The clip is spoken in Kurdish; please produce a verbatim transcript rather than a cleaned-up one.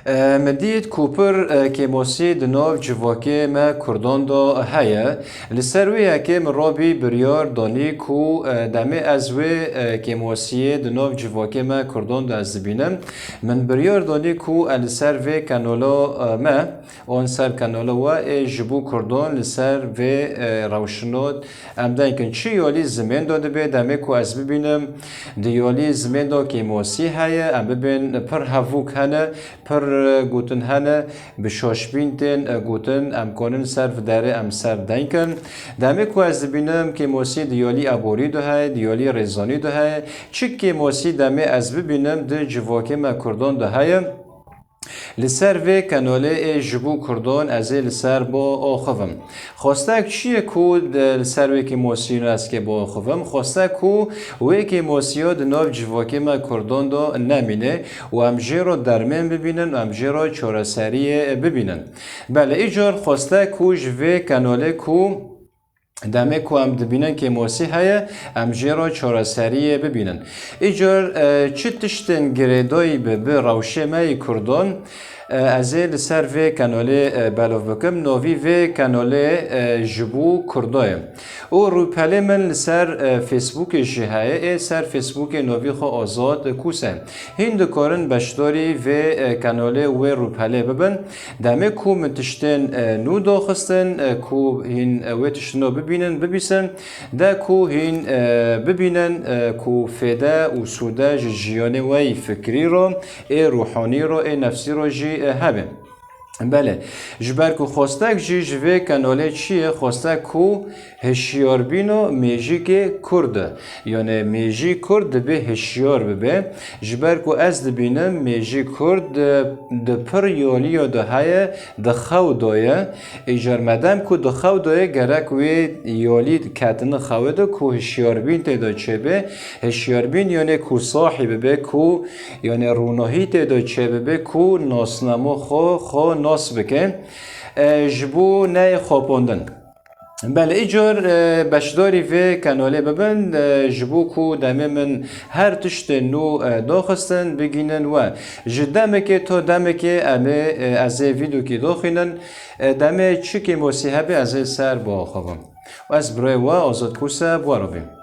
E, min dît ku pir, e, kêmosî di nav civakê me Kurdan de heye. Li ser wê yekê min rabî biryar danî ku, e, demê ez wê, e, kêmosiyê di nav civakê me Kurdan de ez dibînim. Min biryar danî ku, e, li ser vê kanala, e, me, an ser kanala we ê ji bo Kurdan li ser vê, e, rewşinot em denkin. Çi yalî zimên de dibe, demê ku ez bibînim, di yalî zimên de kêmosî heye, em bibên pir hevûk hene, pir, e, gotin hene, bi şaşbîn tên, e, gotin, em kanin ser vê derê em ser denkin. Demê ku ez dibînim, kêmosî di yalî aborî de heye, di yalî rêzanî de heye. Çi kêmosî demê ez bibînim, di civakê me Kurdan de heye. Li ser vê kanalê ê ji bo Kurdan ez ê li ser bo axivim. Xwestek çi ye ku di, li ser wê kêmosiyê ez kê bo axivim? Xwestek ku wê kêmosiya di nav civakê me Kurdan de nemîne û em jê re dermên bibînin û em jê re çareseriyê bibînin. Belê, îcar xwestek ku ji vê kanalê ku demê ku em dibînin kêmosî heye, em jê re çareseriyê bibînin. Îcar, e, çi tiştên girêdayî bi, bi rewşê me yê Kurdan, e, ez ê li ser vê kanalê, e, belav bikim. Novî vê kanalê, e, ji bo Kurda ye. Û rûpelê min li ser, e, Facebookê jî heye. Ê ser Facebookê novî xwe Azad Kûse. Hîn dikarin beşdarî vê, e, kanalê wê rûpelê bibin. Demê ku min tiştên, e, nû daxistin, e, ku hîn, e, wê tiştino bibînin, bibîsin, de ku hîn, e, bibînin, e, ku fêde û sûde ji jiyanê we yî fikrî re, ê ruhanî re, ê nefsî re jî, e, hebe. Belê, ji ber ku xwestek jî ji vê kanalê çi ye, xwestek ku hişyarbîna mêjikê Kurd e. Yanê mêjî Kurd dibê hişyar bibe. Ji ber ku ez dibînim mêjî Kurd, e, di pir yaliya de heye, di xew de ye. Îcar medem ku di xew de ye, gerek wê yalî ketine xewê de ku hişyarbîn tê de çêbe. Hişyarbîn yanê ku sahî bibe, ku yanê rûnahî tê de çêbibe, ku nasnamo xwe, xwe nas bike. E, ji bo neyê xapandin. Belê, îcar, e, beşdarî vê kanalê bibin, e, ji bo ku demê min her tiştê nû, e, daxistin, bigînin we. Ji demekê to demekê em ê, e, ez ê vîdokî doxînin. E, demê çi kêmosî hebe ez ê ser biaxivim. Ez birê we Azad Kûse, bi we re bîm.